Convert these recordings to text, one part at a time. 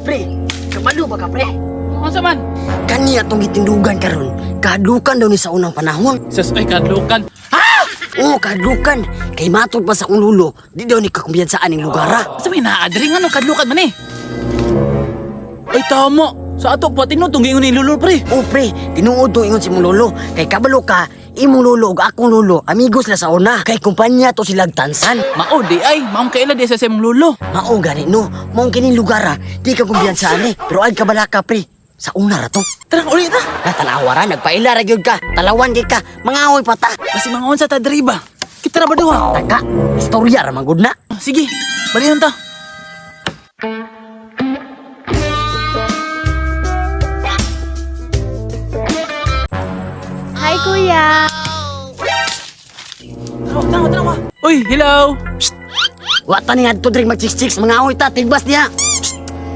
Pre, kabalo ba ka, pre? Unsa man? Kani atong gitindugan karon, kahadlukan daw ni sa unang panahon. Sus, ay kadlukan. Oo, kahadlukan. Kay matod pa sa akong lulo, di daw ni kakumpiyansaan ning lugar ah. Sa may naadri nga nung kadlukan man eh. Ay tama. Sa ato pa tinutong gingon ni Lolo, pre. Oo, pre, tinuod to ingon si mong lolo. Kay kabalo ka, imong lolo ug akong lolo, amigos la sa una. Kay kumpanya to silag tansan. Mao di ay, maong kaila di sa imong lolo. Mao gani no, maong kining lugar ah, di ka kumpiyansaan eh. Pero ay kabalaka, pre, sa una ra to. Tara, uli ta. Natanawa ra, nagpaila ra gyud ka, talawan gyud ka, mangahoy pa ta. Kasi mga unsa ta diri ba? Kita ra ba duha? Taka, istorya ra man gud na. Sige, balihan ta. Hi, kuya! Tara, tara, tara. Uy, hello. Psst, Wa ta ni adto diri magchiks-chiks, mangahoy ta, tigbas niya.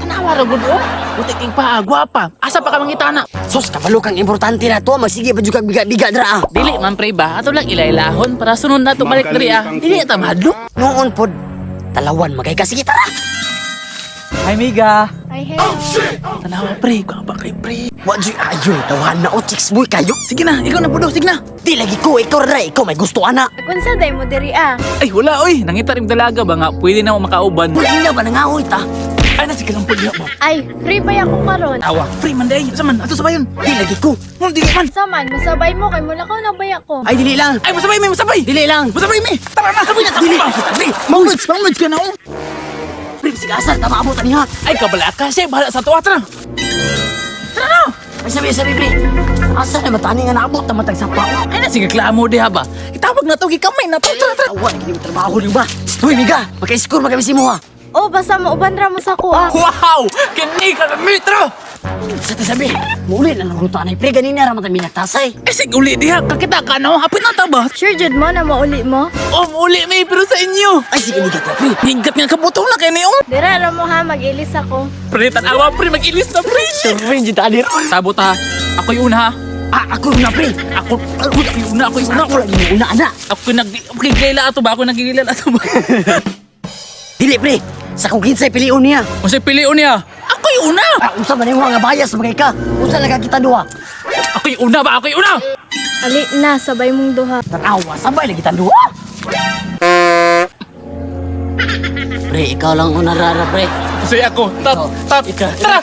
tanawa ra gud oh. Buti king pa, gwapa. Asa pa ka mangita na? Sus, kabalo kang importante na to, magsige pa jud kag biga-biga dra ah. Dili man pre ba? Ato lang ilailahon para sunod na to balik diri ah. Dili ta mahadlok. Noon pod, talawan magay ka, sige tara. Hi Miga. Hi, hello! Tanawa pre, gwapa kay pre. Wa jud ayo, tawahan na o chicks boy kayo. Sige na, ikaw na pudo, sige na. Di lagi ko, ikaw ra, ikaw may gusto ana. Kunsa day mo diri ah? Ay wala oy, nangita rin dalaga ba nga pwede na mo makauban. Wala na ba nangahoy ta? Ay na sige lang pud ba. Ay, free ba ako karon? Tawa, free man day. Sa man, ato sa bayon. Di lagi ko. Mun dili man. Sa man, masabay mo kay mula ko na baya ko. Ay dili lang. Ay masabay mi, masabay. Dili lang. Masabay mi. Tara na, sabay na, sabay Dili. na. Dili. Mangmits, mangmits ka na oh. Pre, sige asa tama abot ani ha. Ay kabala ka siya, bahala sa tuwa tara. Tara na. Ay sabi sabi pre. Asa na matani nga naabot ta matag sa pa. Ay na sige klamo diha ba. Itawag na to gikamay na to. Tara tara. Awan kini mo trabaho niyo ba? Uy, miga, maka-score magkami si mo ha. Oh, basta mauban ra mo sa kuha. Wow! Kini ka metro. Sa sabi, muli na lang ruta na pre ganina ra man ta minagtasay. Ay sige uli diha, kakita ka no. Hapit na ta ba? Sure jud mo na mauli mo? Oh, uli mi pero sa inyo. Ay sige niga ta pre. Hinggat nga kabutong na kay niyo. Dira ra mo ha, mag-ilis ako. Pre, tanawa pre, mag-ilis na pre. Pre, jud ta dir. Sabot ha. Ako yung una ha. Ah, ako na pre. Ako, ako, ako yung una, ako yung una. Ako lagi mo una ana. Ako nag nagigila ato ba? Ako nagigila ato ba? Dili pre. Sa kung kinsay pilion niya. Unsay pilion niya? Ako yung una. Ah, unsa man imo nga bias magay ka? Unsa lang ka kita duha? Ako yung una ba? Ako yung una. Ali na, sabay mong duha. Tanawa, sabay lagi tan duha. Pre, ikaw lang una rara pre. Unsay ako? Tat, tat, tara.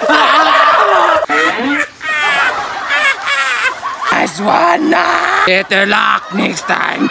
Aswana. Better luck next time.